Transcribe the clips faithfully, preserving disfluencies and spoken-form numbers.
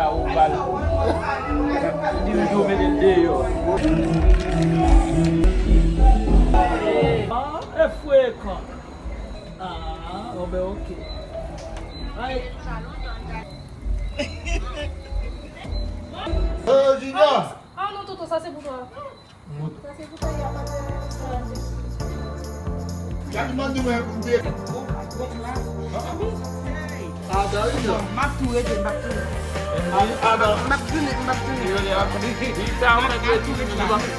Ou bal. Di l yo mete l deyò. Ah, e frekan. Ah, oh ben, ok. Ay. Hey, Junior! Ah non, tonton, sa se pou twa. Sa se pou twa, y a pa de. Gade mande mwen pou de. Ada, wi, non. M ap tou rete, m ap tou rete. Ada. M ap tounen, m ap tounen. Li sa, mwen tou rete, m ap tounen.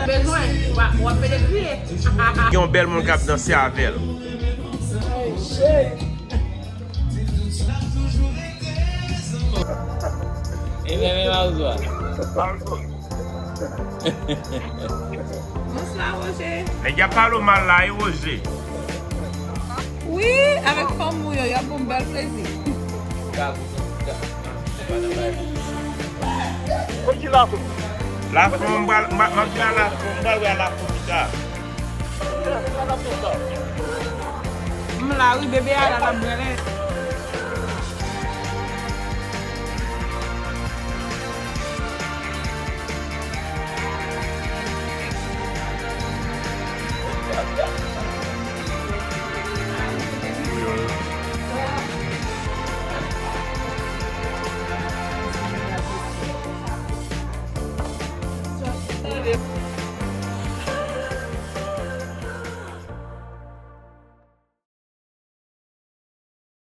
Bezwen, w ap, w ap pede kriye. Gen yon bèl moun k ap danse avè l. E men, men, Mawozo a. Bonswa, Roger. Nèg y ap pale w mal la, wi, Roger. Wi, avèk fanm ou yo, y ap ban m bèl plezi. Pou ki lafon? Lafon, m pral, m, m ap vin a lafon, m pral wè a lafon pita. M la, wi, bebe a la, l ap branle.